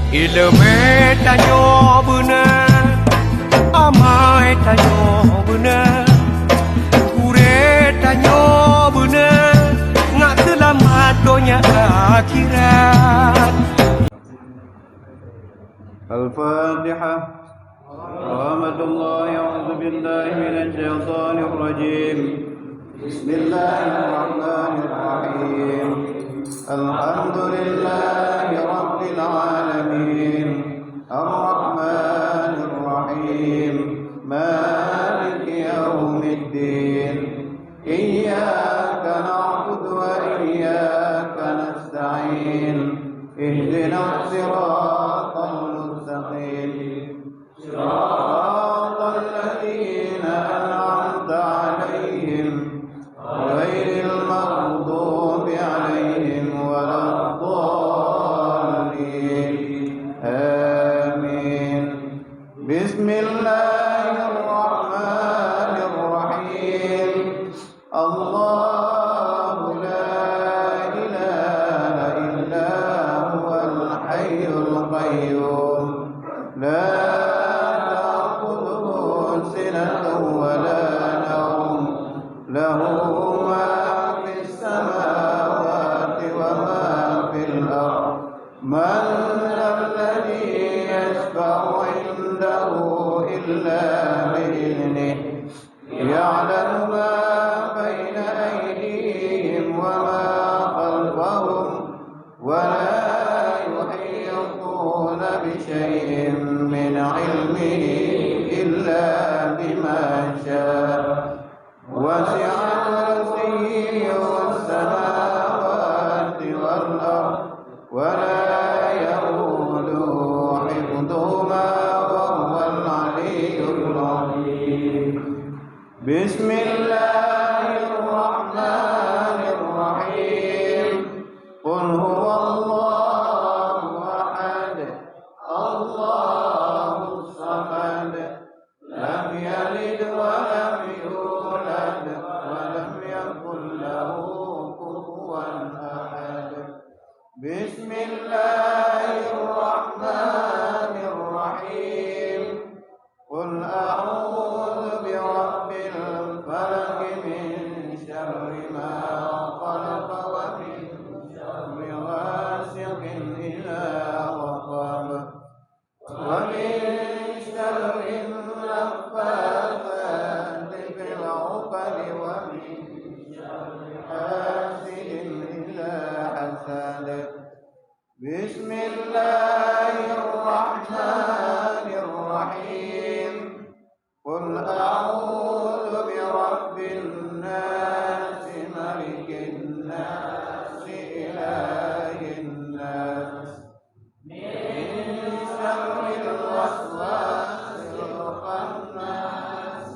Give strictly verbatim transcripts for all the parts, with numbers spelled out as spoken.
Ileumé tanyoe beuna, amai tanyoe beuna, gurée tanyoe beuna, ngat seulamat donya akhirat. Al-Fatihah. Rahmatullah, a'udzu billahi minasy syaithanir rajim. Bismillahirrahmanirrahim. Alhamdulillahi rabbil alamin. Arrahmanir rahim. Maliki yaumiddin. Iyyaka na'budu wa iyyaka nasta'in. Ihdinas siratal mustaqim. صراط الذين أنعمت عليهم غير المغضوب عليهم ولا الضالين. آمين. بسم الله الرحمن الرحيم. الله لا إله إلا هو الحي القيوم. لا تأخذه سنة ولا نوم. له ما في السماوات وما في الأرض. من ذا الذي يشفع عنده إلا بإذنه. يعلم ما بين أيديهم وما خلفهم، ولا يحيطون بشيء من علمه إلا بما شاء. وسع كرسيه السماوات والأرض، ولا يؤوده حفظهما، وهو العلي العظيم. بسم الله الرحمن الرحيم. قل هو الله أحد، الله الصمد، لم يلد ولم يولد، ولم يكن له كفوا أحد. بسم الله الرحمن الرحيم. قل أعوذ برب الفلق، من شر ما خلق، ومن شر غاسق إذا وقب، ومن شر النفاثات في العقد، ومن شر حاسد إذا حسد. بسم الله الرحمن الرحيم. قل أعوذ برب الناس، ملك الناس، إله الناس، من شر الوسواس الخناس،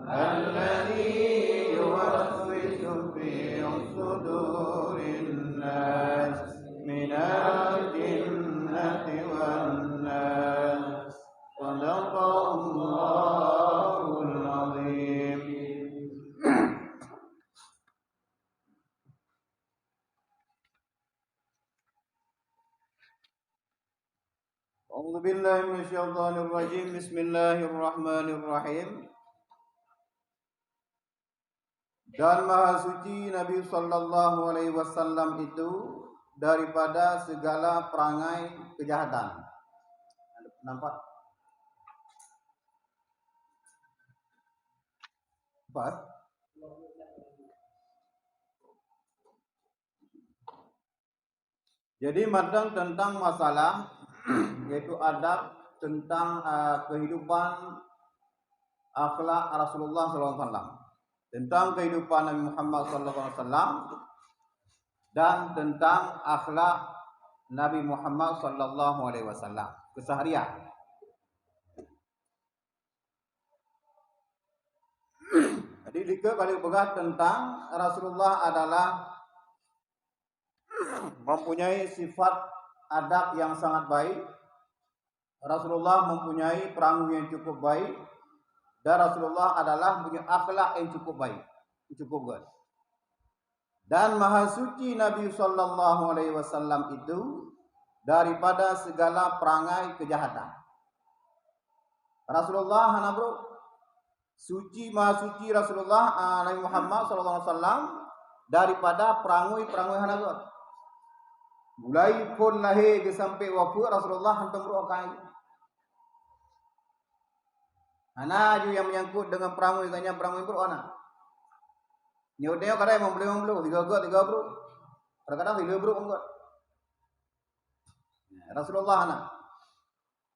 الذي يوسوس في صدور الناس، من الجنة والناس. صدق الله العظيم. أعوذ بالله من الشيطان الرجيم. بسم الله الرحمن الرحيم. Dan maha suci Nabi sallallahu alaihi wasallam itu daripada segala perangai kejahatan. Nampak? Empat. Jadi, mantong tentang masalah, yaitu adab tentang, ah, kehidupan akhlak Rasulullah sallallahu alaihi wasallam, tentang kehidupan Nabi Muhammad sallallahu alaihi wasallam, dan tentang akhlak Nabi Muhammad sallallahu alaihi wasallam keseharian. Jadi, dikeue ka lheueh peugah tentang Rasulullah adalah mempunyai sifat adab yang sangat baik. Rasulullah mempunyai perangai yang cukup baik. Dan Rasulullah adalah punya akhlak yang cukup baik, cukup baik. Dan maha suci Nabi sallallahu alaihi wasallam itu daripada segala perangai kejahatan. Rasulullah hana brok. Suci, maha suci Rasulullah, ah, Nabi Muhammad sallallahu alaihi wasallam daripada perangai-perangai hana gét. Mulai phon lahé geusampé wafeuet Rasulullah hántom brok akai. Hana aju nyang menyangkut dengan perangai, dengan perangai brok hana. Nyoe teuh kadang limong ploh limong ploh, tiga gét tiga brok. Kadang-kadang tiga brok gét. Rasulullah hana.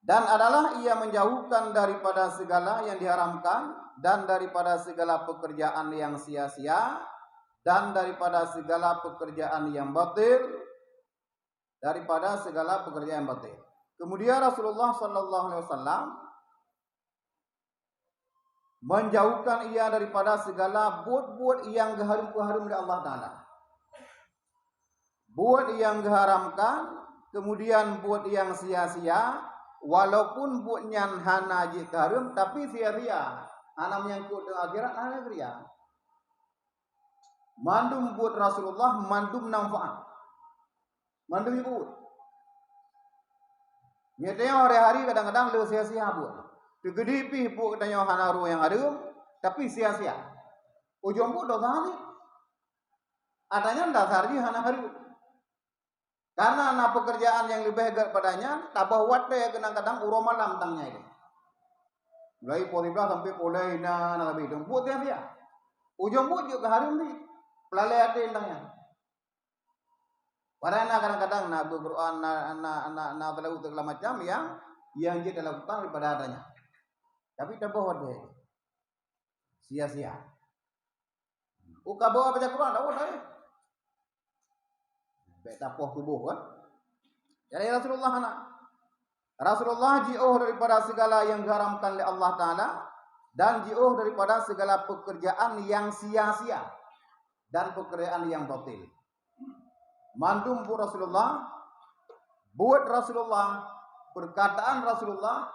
Dan adalah ia menjauhkan daripada segala yang diharamkan dan daripada segala pekerjaan yang sia-sia dan daripada segala pekerjaan yang batil, daripada segala pekerjaan yang batil. Kemudian Rasulullah sallallahu alaihi wasallam menjauhkan ia daripada segala buet-buet nyang geuhareuem-hareuem lé Allah Taala. Buet nyang geuharamkan, kemudian buet nyang sia-sia, walaupun buet nyan hana jeuet hareuem, tapi sia-sia, hana menyangkut dengan akhirat, hana geurian. Mandum buet Rasulullah, mandum manfaat. Mandum buet. Nyoe tanyoe hari-hari kadang-kadang le sia-sia buet. Teukeudi pih buet tanyoe hana roh nyang hareuem, tapi sia-sia. Ujong buet dosa ni. Adanya dasar jih hana hareuem. Karena na pekerjaan nyang leubeh gét pada nyan, taboh watée kadang-kadang uroe malam tang nyan. Mulai pukul siblaih sampai pukul lhée na, na leubeh dong buet sia-sia. Ujong buet jeuet keu hareuem ni. Peulalée até tang nyan. Padahai na kadang-kadang na beuquran, na, na, na, na seulaweuet segala macam nyang, nyang jeuet dilakukan daripada adanya. Tapi taboh watée. Sia-sia. Uka bawa baca Quran, tak boleh. Bek tapoh tuboh kan. Jadi Rasulullah anak. Rasulullah jiôh daripada segala yang diharamkan oleh Allah Taala dan jiôh daripada segala pekerjaan yang sia-sia dan pekerjaan yang batil. Mandum buet Rasulullah, buet Rasulullah, perkataan Rasulullah,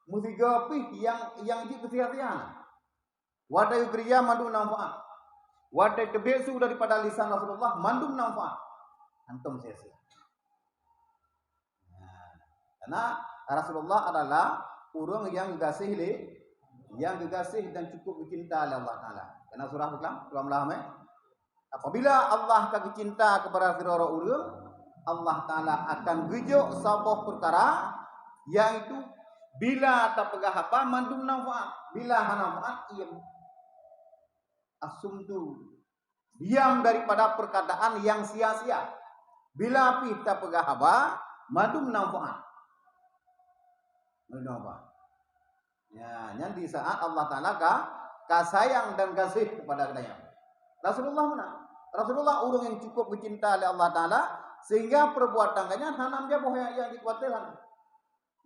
meusigoe pih yang, yang jeuet keu sia-sia. Watée geukeurija mandum manfaat. Watée teubiet su daripada lisan Rasulullah mandum manfaat. Hántom sia-sia. Nah, karena Rasulullah adalah ureuëng nyang geugaséh lé, nyang geugaséh dan cukup geucinta lé Allah Taala. Karena surah Al-Qalam, surah Al-Qalam, eh? Apabila Allah ka geucinta kepada sidroe ureuëng, Allah Taala akan geujok saboh peukara, yaitu bila tapeugah haba mandum manfaat, bila hana manfaat, iem. Asumtu, diam daripada perkataan yang sia-sia. Bila pih tapeugah haba, mandum manfaat. Mandum manfaat. Ya, nyan di saat Allah Taala ka, ka sayang dan gaséh kepada geutanyoe. Rasulullah mana? Rasulullah ureuëng yang cukup geucinta oleh Allah Taala sehingga perbuatan geuhnyan hana meujaboh yang, yang dikhawatirkan.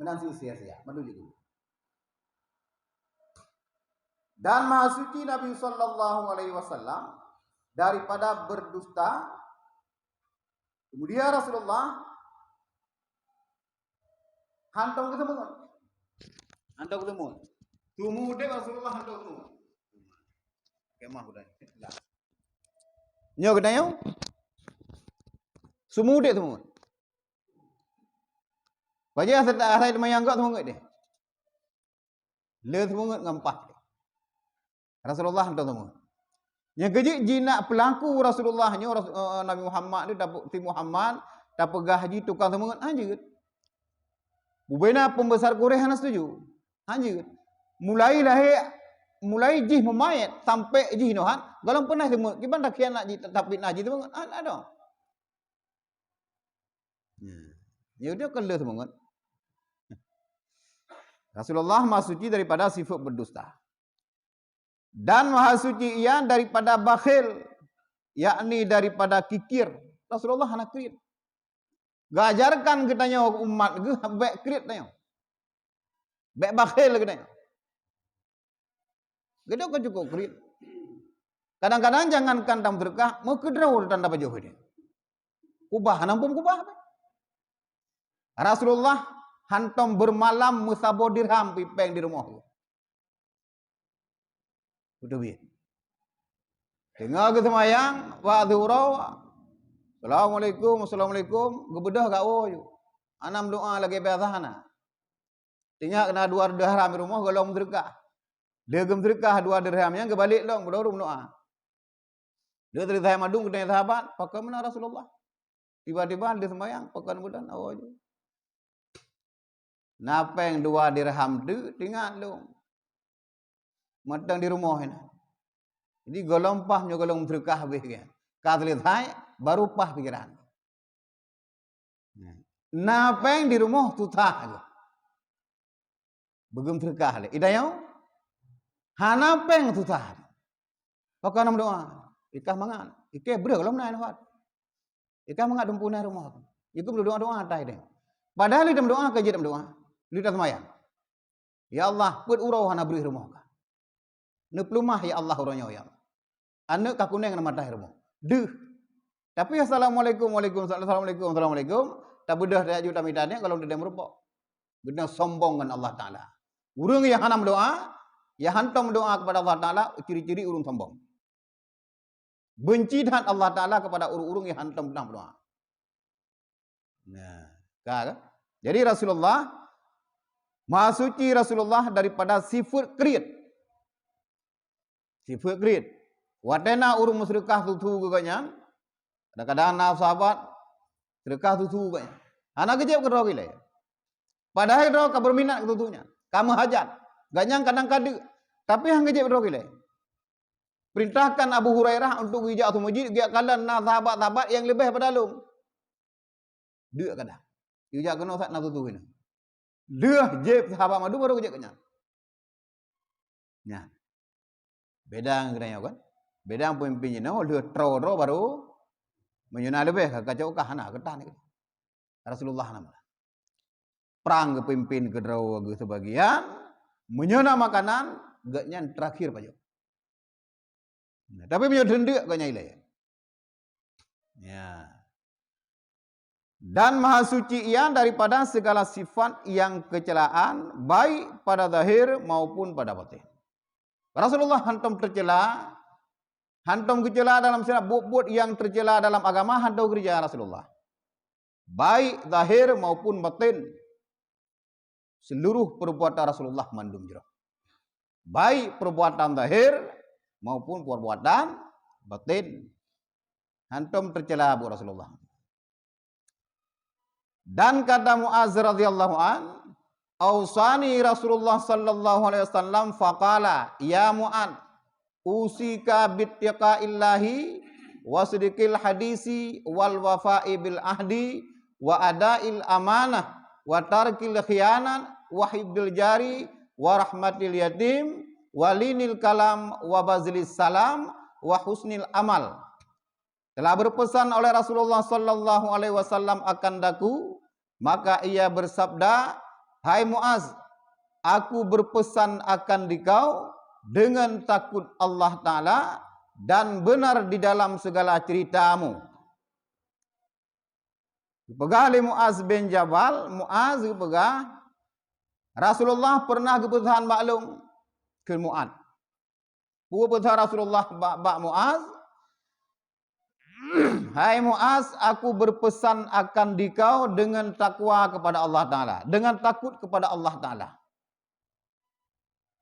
Meunan sia-sia, mandum jeuet. Dan maha suci Nabi sallallahu alaihi wasallam daripada berdusta. Kemudian Rasulullah hántom geuteumeung. Hántom geuteumeung. Teuma udeb Rasulullah hántom geuteumeung. Kemah udah. Lah. Nyoe geutanyoe. Seumudeb teuma. Bajée asai, asai teumayang gok seumudeb deh. Le seumudeb ngon paih. Rasulullah hántom seumudeb. Nyang keujeuet jinak peulaku Rasulullah nyoe, Ras-, eh, Nabi Muhammad tu, si Muhammad, tapeugah jih tukang seumudeb, hana jeuet. Bubena pembesar Quraisy hana setuju. Hana jeuet. Mulai lahé, mulai jih meumaét sampai jih nyoe han, gohlom peunah seumudeb, kiban takhianat jih, tapitnah jih seumudeb, hana, hana. Ya. Ya udah, kan le seumudeb. Rasulullah maha suci daripada sifat berdusta. Dan maha suci ia daripada bakhil, yakni daripada kikir. Rasulullah hana kriet. Geuajarkan geutanyoe umat geuh bèk kriet tanyoe. Bèk bakhil geutanyoe. Geutanyoe ka cukup kriet. Kadang-kadang jangankan tameuseudeukah, meukeudroe tanda pajoh nyan. Kubah, hana muphom kubah. Rasulullah hantom beumalam meusaboh dirham pih péng di rumoh. Beuteubiet. Teungoh geuseumayang, bak zuhur, "Assalamualaikum, assalamualaikum," geubeudôh gak woe ju. Hana meudoa lagèe biasa hana. Ingat na dua dirham di rumoh, gohlom meuseudeukah. Lheuh geumeuseudeukah dua dirham nyan, geubalek lom, baru meudoa. Lheuh selesai mandum geutanyong sahabat, "Pakon meunan Rasulullah?" Tiba-tiba lheuh seumayang, pakon meunan awak jih. Na péng dua dirham teuk, teuingat lom. Mantong di rumoh nyan. Jadi gohlom paih meunyoe gohlom meuseudeukah habéh kan. Ka selesai, baru paih pikiran. Na péng di rumoh susah lagèe. Beugeum seudeukah lé. Idayong hana péng susah. Pakon meudoa. Ikah mangat. Ikah breuh lom na nafat. Ikah mangat dumpeue na rumoh. Ikah meudoa-doa atai deh. Padahai lheuh meudoa ka jeuet meudoa. Lheuh taseumayang. Ya Allah, peuet uroe hana breuh rumoh kah. Neupeuleumah ya Allah uroe nyoe ya Allah. Aneuk ka kuneng na mata rumoh. Deuh. Tapi assalamualaikum, waalaikumsalam, assalamualaikum, assalamualaikum. Tabeudôh tajak ju tamita nyan kalau deuh meurumpok. Beuna sombong ngon Allah Taala. Ureueng nyang hana meudoa, nyang hantom meudoa kepada Allah Taala, ciri-ciri ureueng sombong. Benci that Allah Taala kepada ureueng-ureueng nyang hantom pernah meudoa. Nah, ka kan? Jadi Rasulullah, Maha Suci Rasulullah daripada sifat kriet. Sifat kriet. Watèe na ureueng meuseudeukah tutu keu gobnyan, kadang-kadang na sahabat seudeukah tutu keu gobnyan. Hana geujép keudroe ilèe. Padahai droe ka berminat keu tutu nyan. Ka meuhajat. Gobnyan kadang ka deuk. Tapi han geujép keudroe ilèe. Perintahkan Abu Hurairah untuk geujak seumeujid, geujak kalon na sahabat-sahabat nyang leubeh pada lôn. Deuk ka dah. Geujak keunoe sat na tutu keunoe. Lheuh jép sahabat mandum baru geujak keu nyan. Nyan. Beda ngon geutanyoe kan? Beda pemimpin jinoe lheuh troe droe baru meunyoe na leubeh ka kacok kah hana keutah ni. Rasulullah nama. Prang geupimpin keudroe geuh sebagian, meunyoe na makanan, gobnyan terakhir pajoh. Nah, tapi meunyoe deundeuk gobnyan ilèe. Ya. Dan maha suci Ia daripada segala sifat yang kecelaan, baik pada zahir maupun pada batin. Rasulullah hantom tercela, hantom geucela dalam segala buet-buet yang tercela dalam agama, hantom geukeureuja Rasulullah. Baik zahir maupun batin. Seluruh perbuatan Rasulullah mandum jroh. Baik perbuatan zahir maupun perbuatan batin. Hantom tercela buet Rasulullah. Dan kata Muaz radhiyallahu an, "Ausani Rasulullah sallallahu alaihi wasallam faqala, 'Ya Muaz, usika bittiqaillahi wa sidqil hadisi wal wafa'i bil ahdi wa adail amanah wa tarkil khiyanat wa hifdzil jari wa rahmatil yatim wa linil kalam wa bazlis salam wa husnil amal.'" Telah berpesan oleh Rasulullah sallallahu alaihi wasallam akan daku, maka ia bersabda, "Hai Muaz, aku berpesan akan dikau dengan takut Allah Taala dan benar di dalam segala ceritamu." Geupeugah lé Muaz bin Jabal, Muaz geupeugah, "Rasulullah pernah geupeusan bak lôn," kheun Muaz. Peue peugah Rasulullah bak, bak Muaz, "Hai Muaz, aku berpesan akan dikau dengan takwa kepada Allah Taala, dengan takut kepada Allah Taala."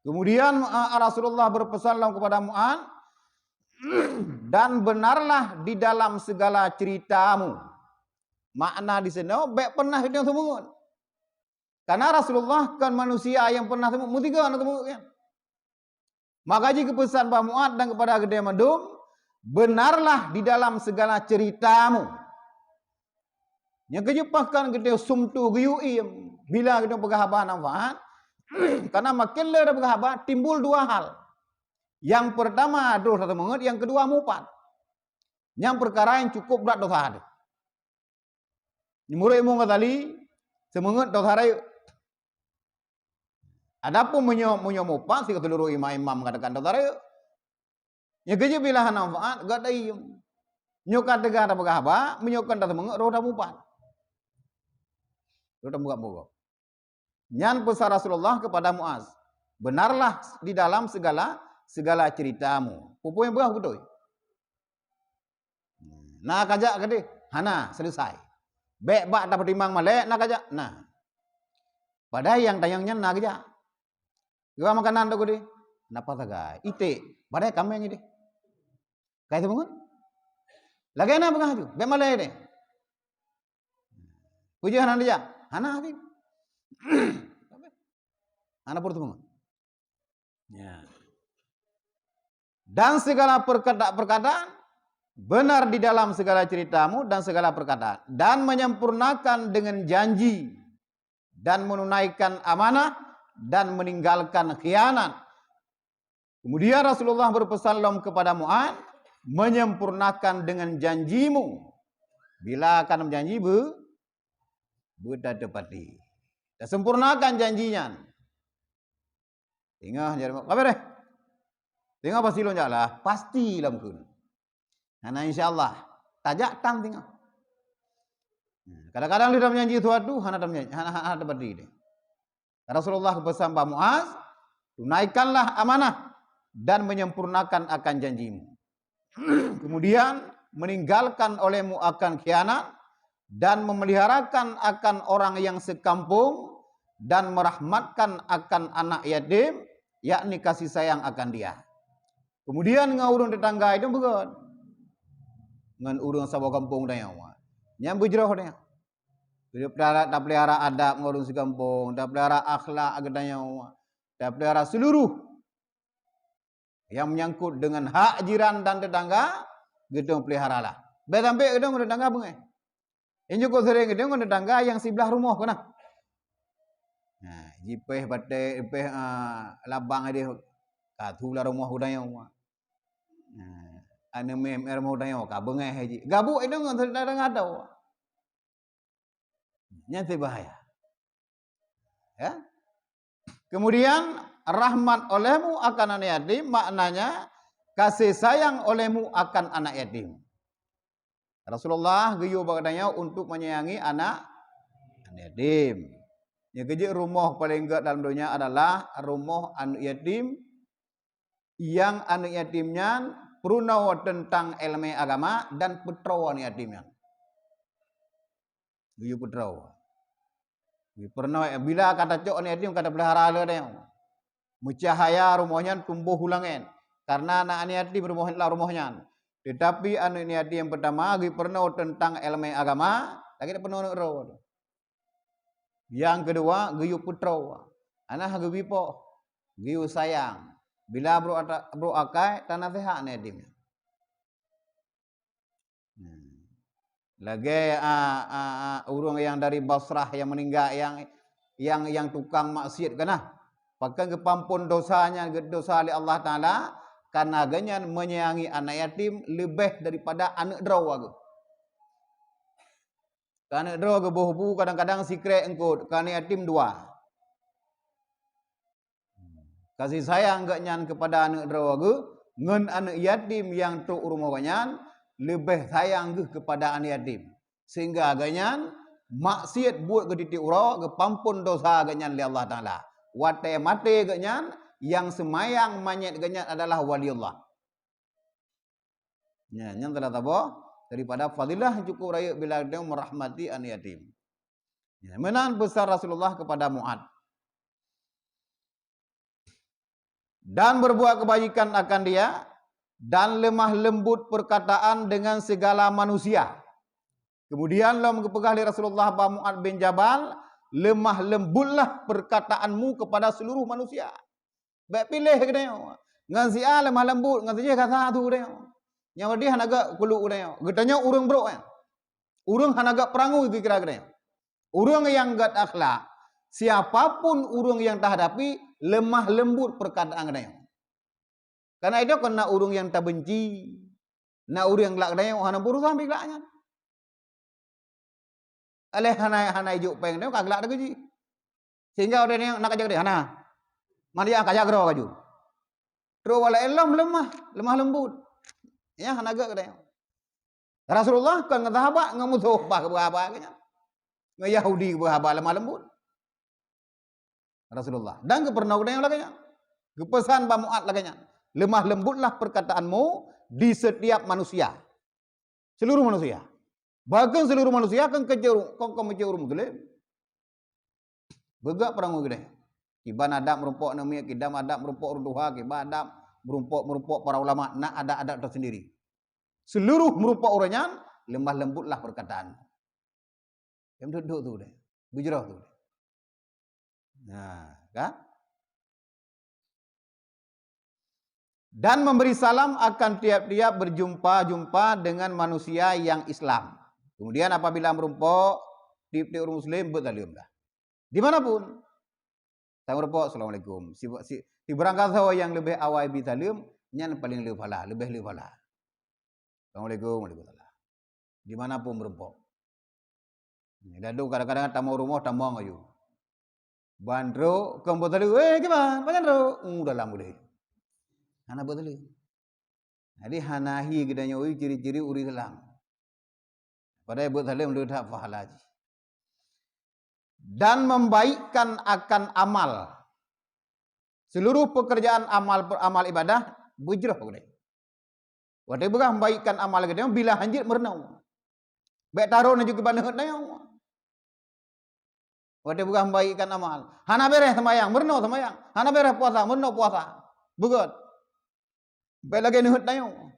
Kemudian, a, Rasulullah berpesan lom kepada Muaz, "Dan benarlah di dalam segala ceritamu." Makna di sinoe, bèk pernah geutanyoe seumeungeut. Karena Rasulullah kon manusia nyang pernah seumeungeut, meusigoe na seumeungeut nyan. Maka jih geupeusan bak Muaz dan kepada geutanyoe mandum, "Benarlah di dalam segala ceritamu." Nyang keujeuet pakon geutanyoe sumtu geuyue iem bila geutanyoe peugah haba nyang manfaat, karena makin le tapeugah haba, timbul dua hal. Nyang pertama, droe taseumeungeut, nyang keudua, mupat. Nyang peukara nyang cukup brat desya teuh. Meunurot Imam Ghazali, seumeungeut desya rayeuk. Adapun meunyoe, meunyoe mupat, sigoe seuluruh imam-imam mengatakan desya rayeuk. Nyang keujeuet bila hana manfaat, gata iem. Nyoe ka teuga tapeugah haba, meunyoe kon taseumeungeut, roh tamupat. Roh tamupat-mupat. Nyan pesan Rasulullah kepada Muaz, "Benarlah di dalam segala, segala ceritamu." Peue-peue nyang peugah beutôi. Na kajak keudeh, hana selesai. Bèk bak tapeutimang malèe na kajak, na. Padahai nyang tanyong nyan na geujak. Geuba makanan tu keudeh. Napa sagai? Iték. Padahai kaméng ideh. Kai teumeungon? Lagèe na peugah laju. Bèk malèe ideh. Peue jeuet hana dijak? Hana hati. Hana peureumeungon. Ya. Dan segala perkata-, perkataan benar di dalam segala ceritamu dan segala perkataan, dan menyempurnakan dengan janji, dan menunaikan amanah, dan meninggalkan khianat. Kemudian Rasulullah berpesan lom kepada Mu'adz, "Menyempurnakan dengan janjimu." Bila akan berjanji, be-, beutateupati. Tasempurnakan janji nyan. Singoh jadi, "Ka beureh." Singoh pasti lôn jak lah, pasti lom kheun. Hana insya Allah. Tajak tam singoh. Kadang-kadang lheueh tameunjanji sesuatu, hana tameunjanji, hana, hana, hana teupati deh. Rasulullah pesan bak Muaz, "Tunaikanlah amanah dan menyempurnakan akan janjimu." Kemudian, meninggalkan olehmu akan khianat dan memeliharakan akan orang yang sekampung dan merahmatkan akan anak yatim, yakni kasih sayang akan dia. Kemudian ngon ureuëng tetangga itu beugét. Ngon ureuëng saboh gampông tanyoe. Nyan beujroh tanyoe. Tapelihara, tapelihara adab ngon ureuëng sigampông, tapelihara akhlak geutanyoe, tapelihara seluruh yang menyangkut dengan hak jiran dan tetangga, geutanyoe peliharalah. Bèk sampai geutanyoe ngon tetangga beungéh. Nyang cukup sering geutanyoe ngon tetangga nyang siblah rumoh keunan. Nah, jipéh batèe, jipéh, ah, labang ideh, ka tu lah rumoh geutanyoe. Nah, aneuk mè rumoh geutanyoe, ka beungéh jih. Gabuk geutanyoe ngon tetangga tu. Nyan cit bahaya. Ya. Kemudian, rahmat olehmu akan anak yatim, maknanya kasih sayang olehmu akan anak yatim. Rasulullah geuyue bak geutanyoe untuk menyayangi anak, anak yatim. Nyang keujeuet rumoh paléng gét dalam donya adalah rumoh aneuk yatim, nyang aneuk yatim nyan peurunoe teuntang iéleumé agama dan peutroe aneuk yatim nyan. Geuyue peutroe. Geuyue peurunoe, bila ka tacok aneuk yatim ka tapeulihara lé tanyoe. Meucahya rumoh nyan tumbôh u langét. Kareuna na aneuk yatim rumoh lam rumoh nyan. Teutapi aneuk yatim nyang peutama geuyue peurunoe teuntang iéleumé agama, lagèe peurunoe aneuk droe. Nyang keudua, geuyue peutroe. Hana geuyue poh, geuyue sayang. Bila brôk ata-, brôk akai, tanaseuhat aneuk yatim nyan. Hmm. Lagèe, a, a, a, ureuëng nyang dari Basrah nyang meuninggai, nyang, nyang, nyang tukang maksiat keunan. Pakon geupeuampôn dosa nyan, geudosa lé Allah Taala, kareuna geuhnyan menyayangi anak yatim leubeh daripada aneuk droe geuh. Keu aneuk droe geuh boh bu kadang-kadang sikrek eungkôt, keu aneuk yatim dua. Kasih sayang geuhnyan keupada aneuk droe geuh ngon aneuk yatim nyang trok u rumoh geuhnyan leubeh sayang geuh keupada aneuk yatim. Sehingga geuhnyan maksiat buet geutiek-tiek uroe geupeuampôn dosa geuhnyan lé Allah Taala. Watèe maté geuhnyan, nyang seumayang manyét geuhnyan adalah waliullah. Nyan, nyan salah saboh daripada fadilah nyang cukup rayeuk bila geutanyoe meurahmati aneuk yatim. Nyan, meunan pesan Rasulullah keupada Mu'adz. Dan berbuat kebajikan akan dia, dan lemah lembut perkataan dengan segala manusia. Kemudian lom geupeugah lé Rasulullah bak Mu'adz bin Jabal, "Lemah lembutlah perkataanmu kepada seluruh manusia." Bèk piléh geutanyoe. Ngon si A lemah lembut, ngon si jih kasa tu geutanyoe. Nyang meudeh hana gèt kuluk geutanyoe. Geutanyoe ureuëng brôk nyan. Ureuëng hana gèt peurangui geukira geutanyoe. Ureuëng nyang gèt akhlak, siapa pun ureuëng nyang tahadapi, lemah lembut perkataan geutanyoe. Kareuna itu kon na ureuëng nyang tabenci, na ureuëng nyang glak geutanyoe, hana beurusan pih glak nyan. Aléh hana, hana ijok péng nyoe ka glak teukeujih. Sehingga ureuëng nyoe nak kajak deh hana. Maria kajak keudroe laju. Trok walai lom lemah, lemah lembut. Ya, hana gèt geutanyoe. Rasulullah kon ngon sahabat, ngon musoh bah geupeugah haba geuhnyan. Ngon Yahudi geupeugah haba lemah lembut. Rasulullah. Dan geupeurunoe geutanyoe lagèe nyan. Geupeusan bak Mu'adz lagèe nyan. Lemah lembutlah perkataanmu di setiap manusia. Seluruh manusia. Bahkan seluruh manusia kan kecil, kan, kan kecil ureuëng Muslim. Beugét peurangui keudeh. Kiban adab meurumpok aneuk miet, kiban adab meurumpok ureuëng tuha, kiban adab meurumpok, meurumpok para ulama, na adat-adat tersendiri. Seluruh meurumpok ureuëng nyan, lemah lembutlah perkataan. Nyang duek-duek tu deh. Beujroh tu deh. Nah, kan? Dan memberi salam akan tiap-tiap berjumpa-jumpa dengan manusia yang Islam. Kemudian apabila meurumpok, tiep-tiep ureuëng Muslim, beuet saleuem dah. Di mana pun. Tameurumpok, "Assalamualaikum." Si, si, si barangkasoe nyang leubeh awai bi saleuem, nyan paleng le phala, leubeh le phala. "Assalamualaikum." "Waalaikumsalam." Di mana pun meurumpok. Lalu kadang-kadang tamong rumoh, tamong ayue. Ban trok, kon beuet saleuem, "Eh, kiban? Pajan trok?" Uh, dalam udeh. Hana beuet saleuem. Jadi, hana hi geutanyoe ciri-ciri ureuëng Islam. Padahai beuet saleuem le that pahala jih. Dan membaikkan akan amal. Seluruh pekerjaan amal, amal ibadah, beujroh keudeh. Watée peugah membaikkan amal keudeh, bila hanjeuet meurunoe. Bék taron laju kiban neuheuet tanyoe. Watée peugah membaikkan amal. Hana béreh seumayang, meurunoe seumayang. Hana béreh puasa, meurunoe puasa. Beugét. Bék lagée neuheuet tanyoe.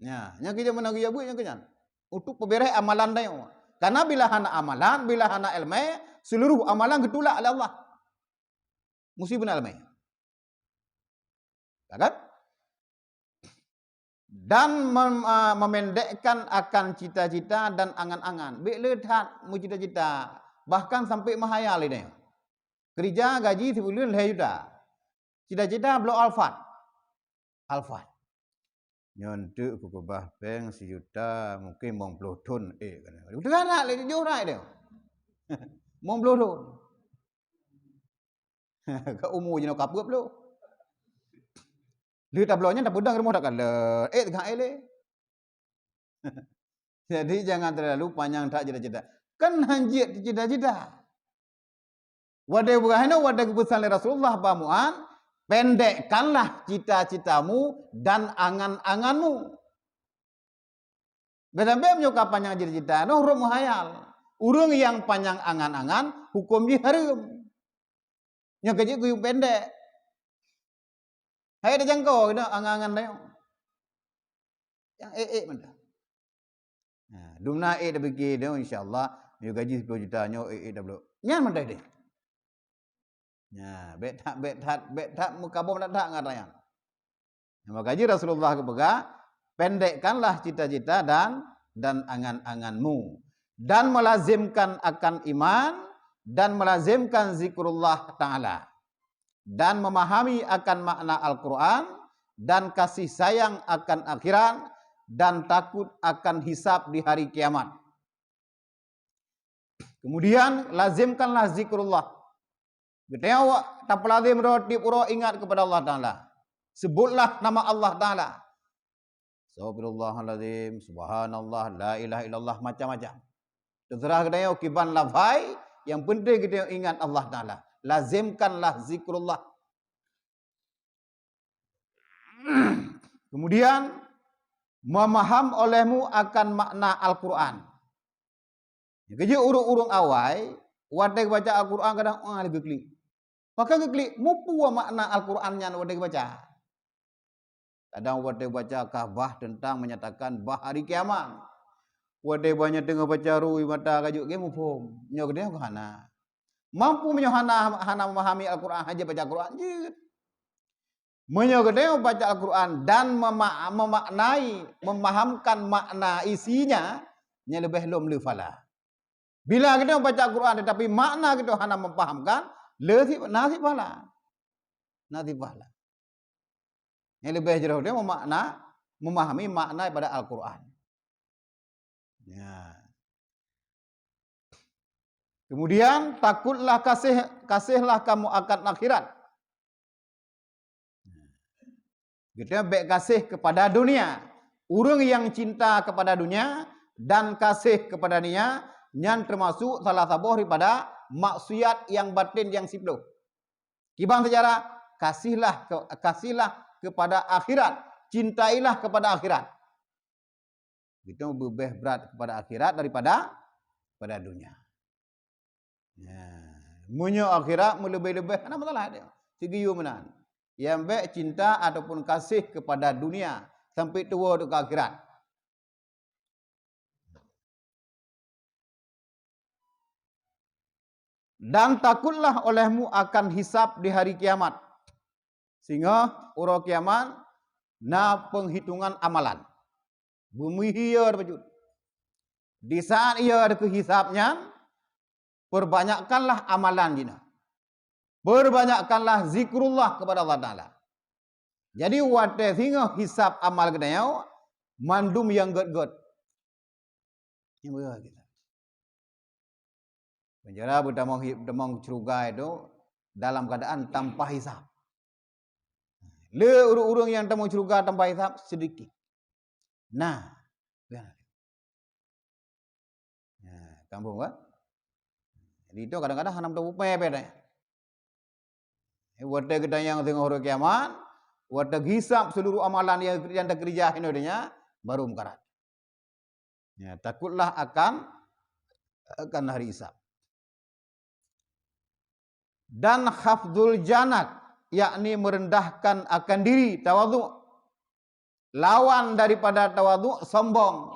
Nya, nyang keu jeuet meunan geujak beuet nyang keu nyan. Untuk peubéreh amalan tanyoe. Karena bila hana amalan, bila hana iéleumé, seluruh amalan geutulak lé Allah. Musibah iéleumé. Ya kan? Dan mem-, ah, memendekkan akan cita-cita dan angan-angan. Bék le that meucita-cita, bahkan sampai meuhayal lé nyoe. Keurija gaji sibuleuen lhée juta. Cita-cita bloe Alphard. Alphard. Nyoe enteuk kukeubah péng sijuta, mungken limong ploh thon, eh, kana. Teuga lé jujur rai dia. Limong ploh thon. Ka umu jinoe ka peuet ploh. Lheueh tabloe nyan tapeudong rumoh takalon, eh, teuga eh lé. Jadi, jangan terlalu panjang that cita-cita. Kan hanjeuet cita-cita. Watée peugah nyoe, watée geupeusan lé Rasulullah bak Mu'adz, "Pendekkanlah cita-citamu dan angan-anganmu." Bék sampai meunyoe ka panyang cita-cita, nyoe rhot meuhayal. Ureuëng nyang panyang angan-angan, huköm jih hareuem. Nyang keu jih geuyue pendek. Hai tajangkau keunoe angan-angan tanyoe. Nyang ék-ék mantong. Nah, dumna ék tapike nyoe, insya Allah, meunyoe gaji sepuluh juta nyoe ék-ék tabloe. Nyan mantong deh. Nah, bék that, bék that, bék that meukaboh that, that ngon tanyoe. Maka jih Rasulullah geupeugah, "Pendekkanlah cita-cita dan, dan angan-anganmu, dan melazimkan akan iman, dan melazimkan zikrullah Ta'ala, dan memahami akan makna Al-Quran, dan kasih sayang akan akhirat, dan takut akan hisab di hari kiamat." Kemudian, lazimkanlah zikrullah. Geutanyoe awak tapeulazim droe tiep uroe ingat kepada Allah Ta'ala. Sebutlah nama Allah Ta'ala. Astagfirullahalazim, subhanallah, la ilaha illallah, macam-macam. Terserah geutanyoe kiban lafai, yang penting geutanyoe ingat Allah Ta'ala. Lazimkanlah zikrullah. Kemudian, memaham olehmu akan makna Al-Quran. Keujeuet ureuëng-ureuëng awai, watée geubaca Al-Quran kadang, ah, geuklik. Pakon geuklik, mupeue makna Al-Quran nyan watée geubaca. Kadang watée geubaca kah bah teuntang menyatakan bah hari kiamat. Watée bah nyan teungoh baca rui mata ka jeuet ge muphom. Nyoe keudeh hana. Mampu meunyoe hana, hana memahami Al-Quran, hana baca Al-Quran jeuet. Meunyoe geutanyoe baca Al-Quran dan mema-, memaknai, memahamkan makna isinya, nyan leubeh lom le phala. Bila geutanyoe baca Al-Quran tetapi makna geutanyoe hana mempahamkan, le si, na si phala. Na si phala. Nyan leubeh jroh geutanyoe memakna, memahami makna daripada Al-Quran. Ya. Kemudian, takutlah kasih, kasihlah kamu akan akhirat. Geutanyoe bék gaséh keupada dunia. Ureuëng nyang cinta keupada dunia dan gaséh keupada dunia, nyan teumasuk salah saboh daripada maksiat nyang batén nyang siplôh. Kiban seujarah, kasihlah ke-, kasihlah keupada akhirat, cintailah keupada akhirat. Geutanyoe leubeh brat kepada akhirat daripada pada dunia. Nah, meunyoe akhirat meuleubeh-leubeh, hana masalah dia. Sigeuyue meunan. Nyang bék cinta ataupun kasih kepada dunia sampai tuwoe teuka akhirat. Dan takutlah olehmu akan hisab di hari kiamat. Singoh uroe kiamat na penghitungan amalan. Beumeuhi ie bacut. Di saat ie teuka hisab nyan, perbanyakkanlah amalan jinoe. Perbanyakkanlah zikrullah kepada Allah Taala. Jadi watée singoh hisab amal geutanyoe, mandum nyang gét-gét. Nyang beuet kita. Penjara beutamong hi-, beutamong syeuruga itu dalam keadaan tanpa hisab. Le ureuëng-ureuëng nyang tamong syeuruga tanpa hisab sedikit. Nah, ya. Ya, kampung kan? Jadi itu kadang-kadang hana beutôi pepé deh. Watée geutanyoe singoh uroe kiamat, watée hisab seluruh amalan nyang, nyang takeurija inoe donya, baru meukarat. Ya, takutlah akan, akan hari hisab. Dan khafdul janat, yakni merendahkan akan diri, tawadhu. Lawan daripada tawadhu, sombong.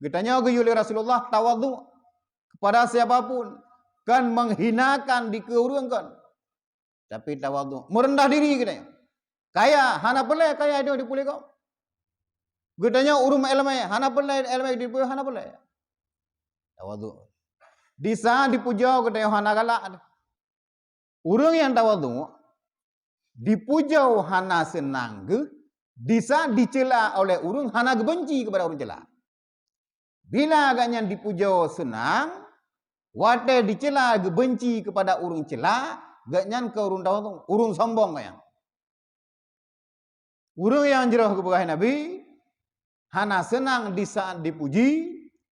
Geutanyoe geuyue lé Rasulullah tawadhu kepada siapa pun, kon menghinakan dikeue ureuëng kon. Tapi tawadhu, meureundah diri geutanyoe. Kaya, hana peureulée kaya itu dipuléh gob. Geutanyoe ureuëng meuiéleumé, hana peureulée iéleumé dipuléh, hana peureulée. Tawadhu. Di saat dipujoe geutanyoe hana galak. Ureuëng nyang tawadhu, dipujoe hana seunang geuh, di saat dicela oleh ureuëng hana geubenci kepada ureuëng cela. Bila gobnyan dipujoe seunang, watée dicela geubenci kepada ureuëng cela, gobnyan keu ureuëng tawadhu, ureuëng sombong gobnyan. Ureuëng nyang jroh geupeugah Nabi, hana seunang di saat dipuji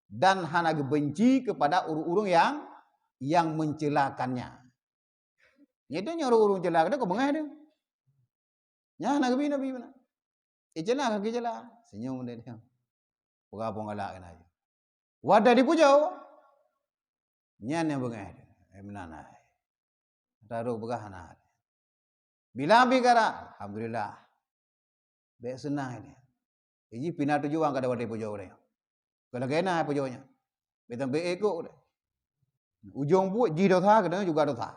dan hana geubenci kepada ureuëng-ureuëng nyang, nyang mencelakannya. Nyan nyoe ureuëng-ureuëng cela, keu beungéh deh. Nyan hana geubi Nabi meunan. Eh, cela ka geucela, senyum deh dia. Peugah penggalak keunan. Watée dipujoe, nyan nyang beungéh deh. Eh, meunan hai. Taroh peugah hana. Bila bicara, alhamdulillah. Bék seunang ini. Ini pina tujuan kada watée pujoe ureuëng. Kalau kena pujoe nya. Bék sampai ikut. Ujong buet jih dosa, kadang juga dosa.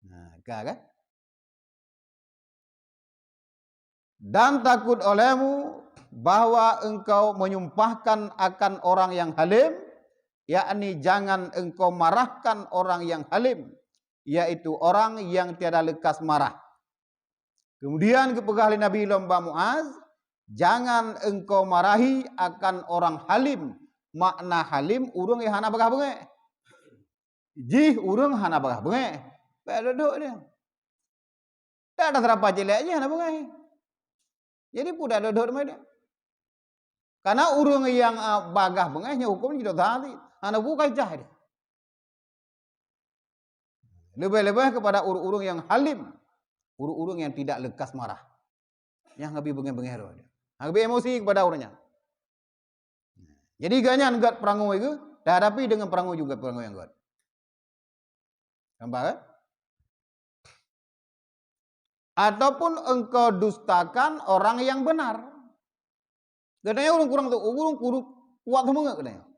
Nah, ka kan? Dan takut olehmu bahwa engkau menyumpahkan akan orang yang halim, yakni jangan engkau marahkan orang yang halim, yaitu orang yang tiada lekas marah. Kemudian geupeugah lé Nabi lom bak Muaz, "Jangan engkau marahi akan orang halim." Makna halim, ureuëng nyang hana bagah beungéh. Jih ureuëng hana bagah beungéh. Bék dodok dia. Tak ada serapa célék jih hana beungéh. Jadi peue dak dodok teuma dia. Karena ureuëng nyang, ah, bagah beungéh nyan huköm jih dosa cit. Hana buka cah dia. Leubeh-leubeh kepada ureuëng-ureuëng nyang halim, ureuëng-ureuëng nyang tidak lekas marah. Nyang habéh beungéh-beungéh roh dia. Habéh emosi kepada ureuëng nyan. Jadi gobnyan gét peurangui geuh, dihadapi dengan peurangui juga peurangui nyang gét. Nampak kan? Ataupun engkau dustakan orang yang benar. Geutanyoe ureuëng kurang tu, ureuëng kurang kuat seumeungeut geutanyoe.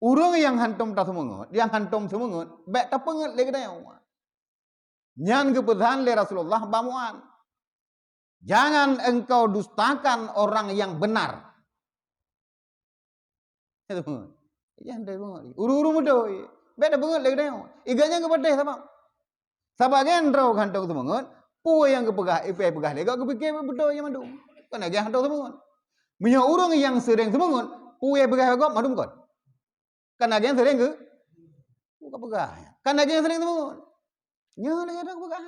Ureuëng nyang hantom taseumeungeut, nyang hantom seumeungeut, bék tapeungeut lé geutanyoe. Nyan geupeusan lé Rasulullah bak Muaz. Jangan engkau dustakan orang yang benar. Ureuëng-ureuëng beutôi. Bék tapeungeut lé geutanyoe. Iga nyan geupatéh sabab. Sabab geutanyoe hantom seumeungeut, peue nyang geupeugah, ipe peugah lé, geupiké beutôi nyang mandum. Kon lagée hantom seumeungeut. Meunyoe ureuëng nyang seuréng seumeungeut, peue peugah gob mandum kon. Kan lagée seuréng geu-, bukan peugah. Kan lagée seuréng teumeugon. Nyoe lagée ada peugah.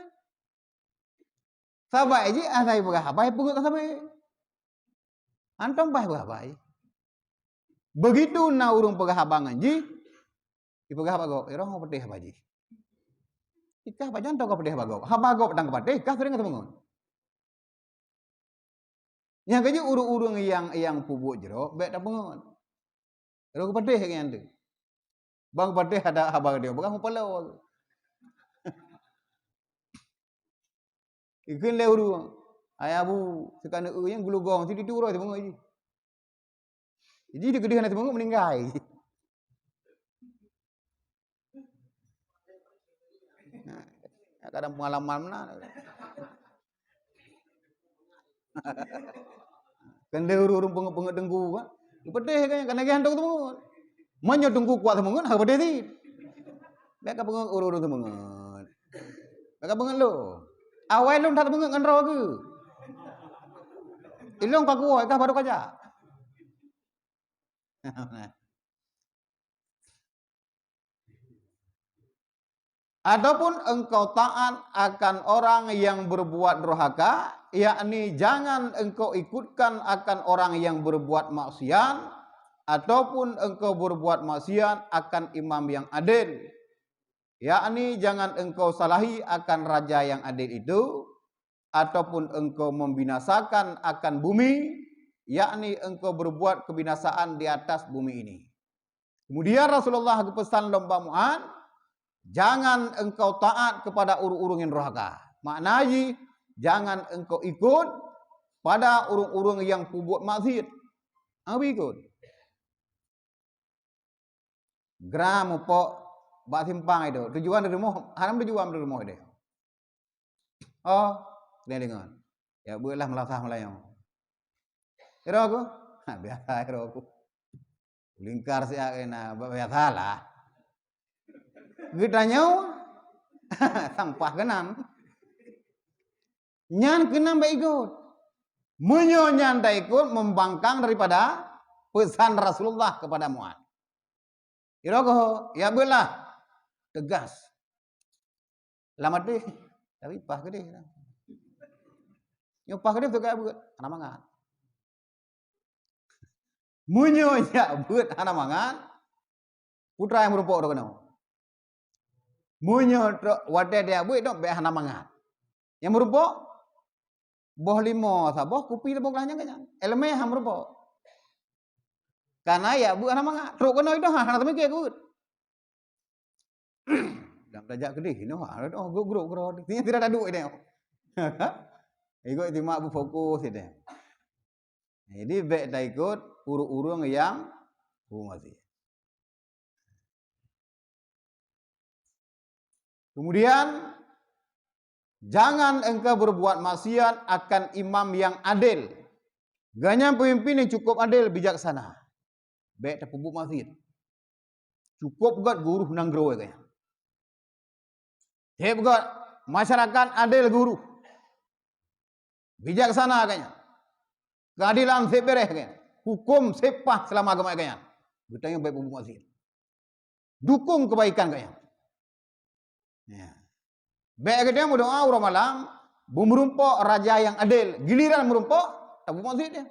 Sabai jih asai peugah haba peugah ka sabe. Hantom paih peugah haba. Begitu na ureuëng peugah haba ngon jih, ipeugah haba gob, iroh patéh haba jih. Ikah pajan tau ka patéh haba gob. Haba gob dang patéh, kah seuréng teumeugon. Nyang keujeuet ureuëng-ureuëng nyang, nyang peubuet jroh, bék tapeungon. Roh geupatéh nyan tu. Bang patéh ada haba dia, bukan mupaloe. Ikheun lé ureuëng, "Hai Abu, seukaneuk eu nyang geulugong, situ uroe teumeungeut jih." Jadi di keudeh na teumeungeut meuninggai. Nah, kadang pengalaman meunan. Kan lé ureuëng-ureuëng peungeut-peungeut teungku kan. Geupatéh kan, kan lagée hantu teungeut. Meunyoe teungku kuat teungeut, hana patéh cit. Bék ka peungeut ureuëng-ureuëng teungeut. Bék ka peungeut lôn. Awai lôn that teungeut ngon droe keuh. Ilôn ka kuwoe, kah baru kajak. Ataupun engkau taat akan orang yang berbuat durhaka, yakni jangan engkau ikutkan akan orang yang berbuat maksiat, ataupun engkau berbuat maksiat akan imam yang adil, yakni jangan engkau salahi akan raja yang adil itu, ataupun engkau membinasakan akan bumi, yakni engkau berbuat kebinasaan di atas bumi ini. Kemudian Rasulullah geupeusan lom bak Mu'adz, "Jangan engkau taat kepada ureuëng-ureuëng nyang durhaka." Makna jih, jangan engkau ikut pada ureuëng-ureuëng nyang peubuet maksiat. Hana ikut. Gram upok bak simpang itu, tujuan di rumoh, hana tujuan di rumoh itu. Oh, kena dengar. Ya, buatlah melasah Melayu. Iro ku? Ha, biasa iro ku. Lingkar siak kena, biasalah. Geutanyoe sampah keunan. Nyan keunan bak ikut. Meunyoe nyan taikut membangkang daripada pesan Rasulullah kepada Mu'adz. Iro goh, ya beulah. Tegas. Lam até, tapi paih keudeh. Nyoe paih keudeh teuka beuet, hana mangat. Meunyoe jak beuet hana mangat, putra nyang meurumpok droe keunoe. Meunyoe trok watée jak beuet, dok bék hana mangat. Nyang meurumpok, boh limo saboh, kupi saboh galanyang keunyan. Éleumé hana meurumpok. Kana jak beuet hana mangat. Trok keunoe itu hana teumike keuut. Dang tajak keudeh, inoe, oh, grup-grup keudroe. Nyan tidak ada duit dia. Ikut timak berfokus dia. Jadi, bék taikut ureuëng-ureuëng nyang peubuet maksiat. Kemudian, jangan engkau berbuat maksiat akan imam yang adil. Gobnyan peumimpin nyang cukup adil, bijaksana. Bék tapeubuet maksiat. Cukup gét gurôh nanggroe gobnyan. Seb gét masyarakat adil gurôh. Bijaksana gobnyan. Keadilan seb béréh gobnyan. Huköm seb paih seulama agama gobnyan. Geutanyoe bék peubuet maksiat. Dukung kebaikan gobnyan. Ya. Bék geutanyoe meudoa uroe malam, beumeurumpok raja nyang adil, giliran meurumpok, tapeubuet maksiat dia.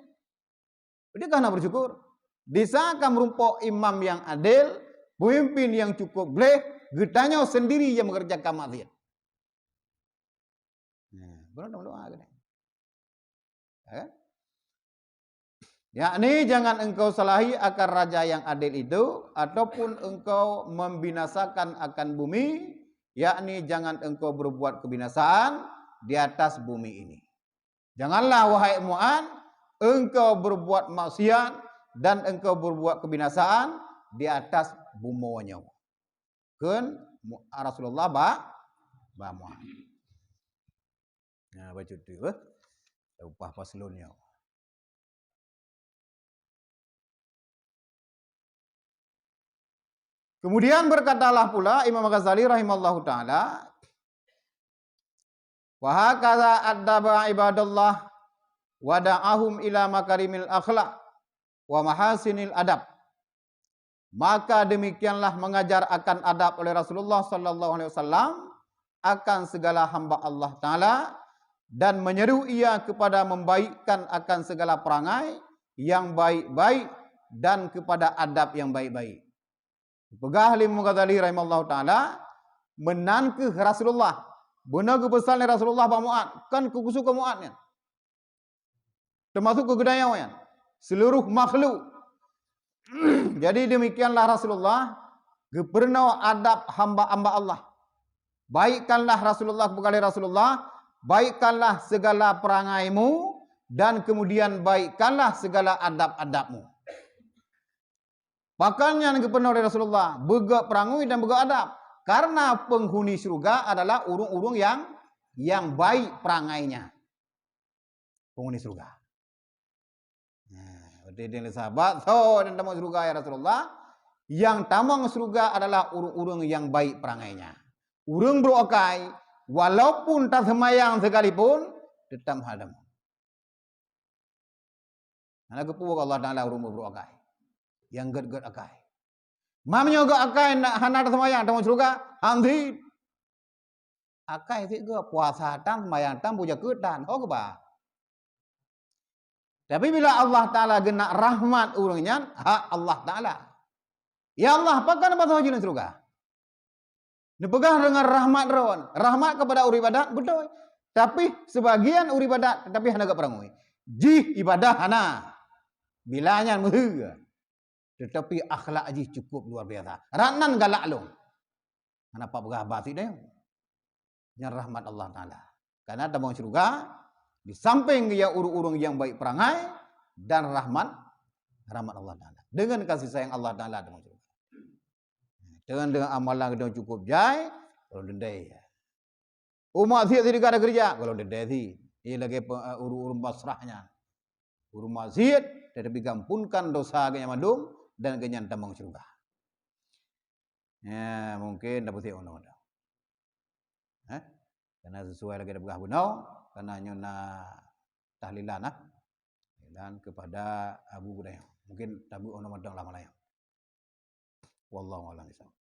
Jadi ka hana bersyukur. Di saat ka meurumpok imam nyang adil, pemimpin nyang cukup gleh, geutanyoe sendiri nyang mengerjakan maksiat. Nah, baru nak berdoa kena. Ya kan? Yakni jangan engkau salahi akan raja yang adil itu, ataupun engkau membinasakan akan bumi, yakni jangan engkau berbuat kebinasaan di atas bumi ini. Janganlah, wahai Mu'adz, engkau berbuat maksiat dan engkau berbuat kebinasaan di atas bumoe nyoe. Kheun Mu-, Rasulullah ba, ba Mu'adz. Nah, bacut tu, eh. Upah paslon nyoe. Kemudian berkatalah pula Imam Ghazali rahimahullahu taala, "Wa hakadza addaba ibadallah wa da'ahum ila makarimil akhlak wa mahasinil adab." Maka demikianlah mengajar akan adab oleh Rasulullah sallallahu alaihi wasallam akan segala hamba Allah Taala, dan menyeru ia kepada membaikkan akan segala perangai yang baik-baik dan kepada adab yang baik-baik. Peugah lé Imam Ghazali rahimahullahu taala, meunan kheueh Rasulullah. Beuna geupeusan lé Rasulullah bak Mu'adz, kan keu khusos keu Mu'adz nyan. Termasuk keu geutanyoe nyan, seluruh makhluk. Jadi demikianlah Rasulullah geupeurunoe adab hamba-hamba Allah. Baikkanlah Rasulullah, keupada Rasulullah, baikkanlah segala perangaimu dan kemudian baikkanlah segala adab-adabmu. Pakon nyan geupeurunoe lé Rasulullah, beugét peurangui dan beugét adab. Karena penghuni syurga adalah ureuëng-ureuëng yang, yang baik perangainya. Penghuni syurga. Nah, berarti dia sahabat, so dan tamong syurga ya Rasulullah. Yang tamong syurga adalah ureuëng-ureuëng yang baik perangainya. Ureuëng brok akai, walaupun tasemayang sekalipun, tetap hana tamong. Hana geupeubuet Allah Taala ureuëng brok akai. Yang gét-gét akai. Meunyoe gét akai nak hana tasemayang tamong syurga, hanti. Akai sit gét puasa tan, semayang tan, puja keu tan, ho geuba. Tapi bila Allah Taala geunak rahmat ureuëng nyan, hak Allah Taala. Ya Allah, pakon neupasoe jih lam syurga? Neupeugah deungon rahmat Droen. Rahmat kepada ureuëng ibadat, beutôi. Tapi sebagian ureuëng ibadat, tetapi hana gét peurangui. Jih ibadah hana. Bila nyan meuheu. Tetapi akhlak jih cukup luar biasa. Rot nan galak lôn. Hana pat peugah haba sit deh. Nyan rahmat Allah Taala. Karena tamong syurga, di samping ya ureuëng-ureuëng yang baik perangai dan rahmat, rahmat Allah Taala. Dengan kasih sayang Allah Taala tamong syurga. Dengan, dengan amalan geutanyoe cukup jai, gohlom teuntèe. Umat siet sit ka takeureuja, gohlom teuntèe sit. Ie lagèe pe-, ureuëng-ureuëng Basrah nyan. Ureuëng maksiet, tetapi gampunkan dosa geuhnyan mandum dan geuhnyan tamong syurga. Ya, mungkin dapeusiek unoe. Hah? Karena sesuai lagèe tapeugah bunoe, karena nyoe na tahlilan, ah. Tahlilan kepada Abu Hurairah. Mungkin tabeuet unoe mantong lah malam nyoe. Wallahu a'lam bishawab.